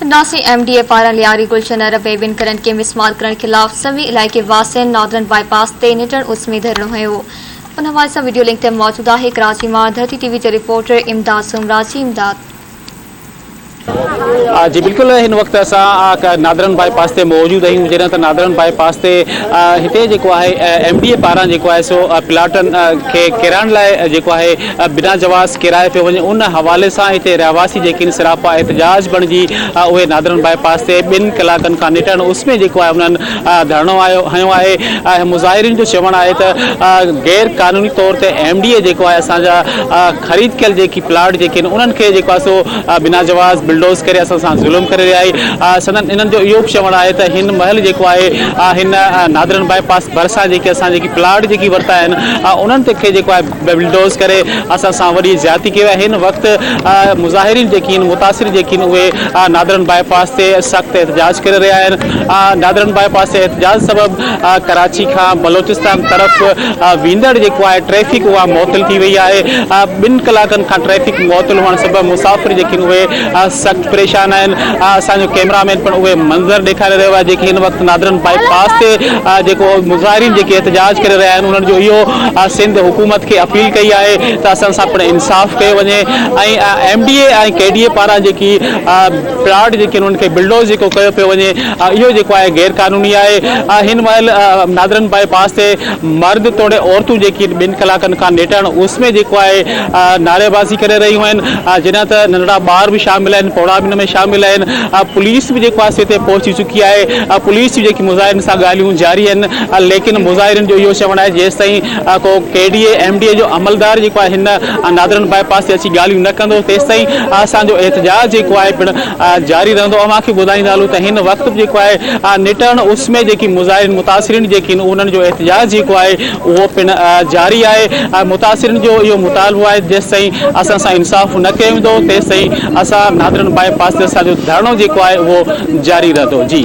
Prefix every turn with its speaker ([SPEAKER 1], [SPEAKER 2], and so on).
[SPEAKER 1] Nasir M D اي پاران لياري گلشن عرب ۾ ٻن گهرن کي مسمار ڪرڻ خلاف سوين علائقي واسين نادرن بائي پاس تي نٽهڻ اس ۾ ڌرڻو هنيو. ان حوالي سان وڊيو لنڪ تي موجود آهي ڪراچي مان ڌرتي ٽي وي جو رپورٽر امداد سومرا جي امداد.
[SPEAKER 2] جي بلڪل هن وقت اسان نادرن بائي پاس تي موجود آهيون جڏهن ته نادرن بائي پاس تي هتي جيڪو آهي ايم ڊي اي پاران جيڪو آهي سو پلاٽن کي ڪيرائڻ لاء جيڪو آهي بنا جواز ڪيرايو پيو وڃي ان حوالي سان هتي رهواسي جيڪي آهن سراپا احتجاج بڻجي اهي نادرن بائي پاس تي ٻن ڪلاڪن کان نٽهڻ اس ۾ جيڪو آهي انهن ڌرڻو آيو هنيو آهي ۽ مظاهرين جو چوڻ آهي ته غير قانوني طور تي ايم ڊي اي جيڪو آهي اسان جا خريد ڪيل جيڪي پلاٽ جيڪي آهن انهن کي جيڪو آهي سو بنا جواز بلڊوز ڪري اسان سان ظلم ڪري رهيا آهي سندن انهن جو اهو به چوڻ آهي ته هن مهل جيڪو آهي هن نادرن بائي پاس ڀرسان جيڪي اسان جيڪي پلاٽ جيڪي ورتا آهن انهن تي کي جيڪو آهي بلڊوز ڪري اسان سان وڏي زيادتي ڪئي آهي هن وقت مظاهرين جيڪي آهن متاثر جيڪي آهن اهي نادرن بائي پاس تي سخت احتجاج ڪري رهيا آهن نادرن بائي پاس تي احتجاج سبب ڪراچي کان بلوچستان طرف ويندڙ جيڪو آهي ٽريفڪ اها معطل ٿي وئي آهي ٻن ڪلاڪن کان ٽريفڪ معطل هئڻ سبب مسافر جيڪي آهن اهي سخت پريشان آهن اسان جو ڪيمرا مين پڻ اهي منظر ڏيکاري رهيو آهي جيڪي هن وقت نادرن بائي پاس تي جيڪو مظاهرين جيڪي احتجاج ڪري رهيا آهن انهن جو اهو سنڌ حڪومت کي اپيل ڪئي آهي ته اسان سان پڻ انصاف ڪيو وڃي ۽ ايم ڊي اي ۽ ڪي ڊي اي پاران جيڪي پلاٽ جيڪي انهن کي بلڊوز جيڪو ڪيو پيو وڃي اهو جيڪو آهي غير قانوني آهي هن مهل نادرن بائي پاس تي مرد توڙي عورتون جيڪي ٻن ڪلاڪن کان نيٽڻ اس ۾ جيڪو آهي نعري بازي ڪري رهيون آهن جڏهن ته ننڍڙا ٻار به شامل آهن پوڙها به ان ۾ شامل آهن پوليس به جيڪو آهي هتي پهچي چڪي آهي پوليس جون جيڪي مظاهرين سان ڳالهيون جاري آهن ليڪن مظاهرين جو اهو چوڻ آهي جيستائين ڪو K D A M D A جو عملدار جيڪو آهي هن نادرن بائي پاس تي اچي ڳالهيون نه ڪندو تيستائين اسان جو احتجاج جيڪو آهي پڻ جاري رهندو اوهان کي ٻڌائيندا هلون ته هن وقت به جيڪو آهي نٽهڻ اس ۾ جيڪي مظاهرين متاثرين جيڪي آهن انهن جو احتجاج جيڪو آهي اهو پڻ جاري آهي متاثرين جو اهو مطالبو آهي جيستائين اسان سان انصاف نه ڪيو ويندو تيستائين اسان نادرن بائي پاس تي اسان جو ڌرڻو جيڪو آهي اهو جاري رهندو جي.